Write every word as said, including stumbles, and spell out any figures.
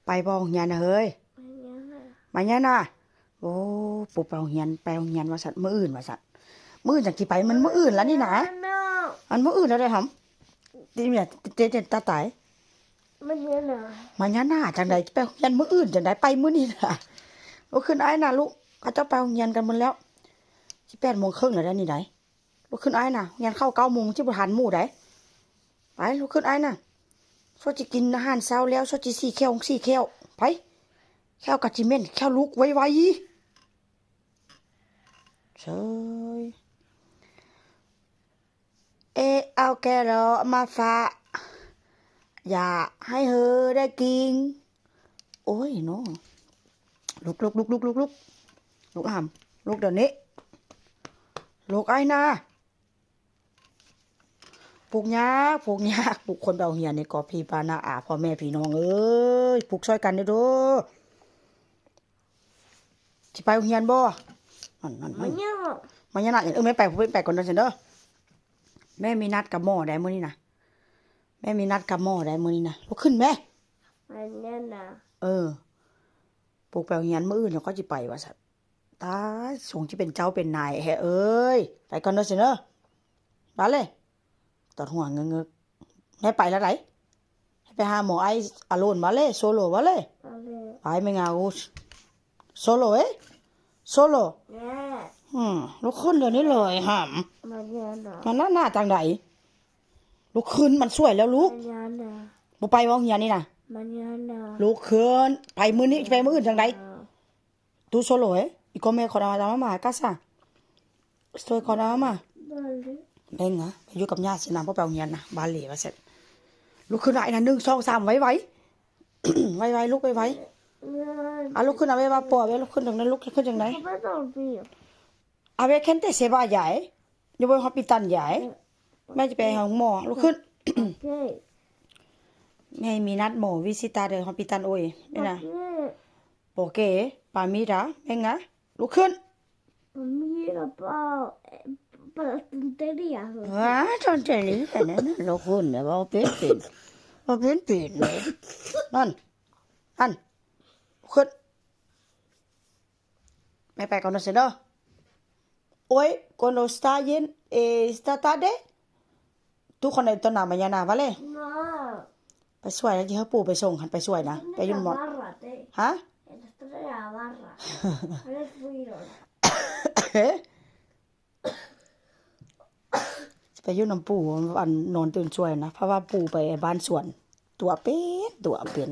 ไปบ่โรงเรียนนะเฮ้ย มาเนี่ยนะ โอ้ ปู่ไปโรงเรียน ไปโรงเรียนว่าซั่น มื้ออื่นว่าซั่น มื้ออื่นจั่งสิไป มันมื้ออื่นแล้วนี่นะ อันมื้ออื่นแล้วเด้หำ ติแม่ เจ๊ เจ๊ ตาตาย มาเนี่ยนะ มาเนี่ยนะ จั่งใด๋ ไปโรงเรียนมื้ออื่นจั่งใด๋ ไปมื้อนี้นะ ลุกขึ้นอ้ายนะลูก เขาเจ้าไปโรงเรียนกันหมดแล้ว สิแปดโมงครึ่งแล้วเด้นี่ใด๋ ลุกขึ้นอ้ายนะ โรงเรียนเข้าเก้าโมง สิบ่ทันหมู่ใด๋ ไป ลุกขึ้นอ้ายนะ ซั่วสิกินอาหารเช้าแล้ว ซั่วสิสี่แข้ว สี่แข้ว ไป แข้วกะสิเหม็น แข้วลุกไวๆ เชย เอะ เอาแครอทมาฝาก อยากให้เธอได้กิน โอ้ยเนาะ ลุก ลุก ลุก ลุก ลุก ลุก ลุกหำ ลุกเดี๋ยวนี้ ลุกอ้ายนะ ปลุกยาก ปลุกยาก ปลุกคนไปโรงเรียนนี่ก็พี่ป้าน้าอาพ่อแม่พี่น้องเอ้ย ปลุกซ่อยกันเด้อเด้อ สิไปโรงเรียนบ่ นั่น นั่น มาเนี่ย มาเนี่ยนะ เออ แม่ไป แม่ไปก่อนเด้อซันเด้อ แม่มีนัดกับหมอใด๋มื้อนี้นะ แม่มีนัดกับหมอใด๋มื้อนี้นะ ลุกขึ้นแม่ มาเนี่ยนะ เออ ปลุกไปโรงเรียนมื้ออื่นแล้วก็สิไปว่าซั่น ตาย สงสิเป็นเจ้าเป็นนายแท้เอ้ย ไปก่อนเด้อซันเด้อ มาเลย ตอดหัวเงึกๆ แม่ไปแล้วใด๋ ให้ไปหาหมอไอ้อโลนมาเลย โซโลมาเลย เอาเลย ไปไม่เหงา โซโลเอ้ย โซโล แม่ อืม ลุกขึ้นเดี๋ยวนี้เลยหำ มาเนี่ยนะ มันหน้าหน้าจั่งใด๋ ลุกขึ้น มันซ่วยแล้วลูก มาเนี่ยนะ บ่ไปบ่โรงเรียนนี่นะ มาเนี่ยนะ ลุกขึ้น ไปมื้อนี้ ไปมื้ออื่นจั่งใด๋ อ่า Tú solo, ¿eh? ¿Y come con la mamá a casa? Estoy con la mamá. Vale. Venga, ไปอยู่กับย่าสินะ บ่ไปโรงเรียนนะ บาเหล่ว่าซั่น ลุกขึ้นได้นะ หนึ่ง สอง สาม ไวๆ ไวๆ ลุกไวๆ อ่ะ ลุกขึ้น เอาไว้ว่าปอ เอาไว้ลุกขึ้นตรงนั้น ลุกขึ้นตรงไหน Papá está dormido. A ver, ¿quién te se vaya, eh? Yo voy a hospital ya, eh. แม่จะไปหาหมอ ลุกขึ้น ¿Qué? แม่มีนัดหมอ visitar de hospital hoy. ¿Por qué? Porque, pa, mira, venga, ลุกขึ้น Mira, pa, eh, para las tonterías, ¿no? อ่า tontería แค่นั้นน่ะ ลุกขึ้นแล้วบ่เป็นเป็น บ่เป็นเป็นเลย นั่น นั่น ลุกขึ้น แม่ไปก่อนเด้อซันเด้อ Hoy, cuando está bien, eh, esta tarde, tú con el torna mañana, ¿vale? No. ไปซ่วยนะ ที่เฮาปู่ไปส่งหั่น ไปซ่วยนะ ไปอยู่หมอ Barra, te. ฮะ Eres tú de la barra. Eres Fuiro. เอ๊ะ สิไปอยู่นำปู่ อันนอนตื่นซ่วยนะ เพราะว่าปู่ไปบ้านสวน ตั๋วเป็น ตั๋วเป็น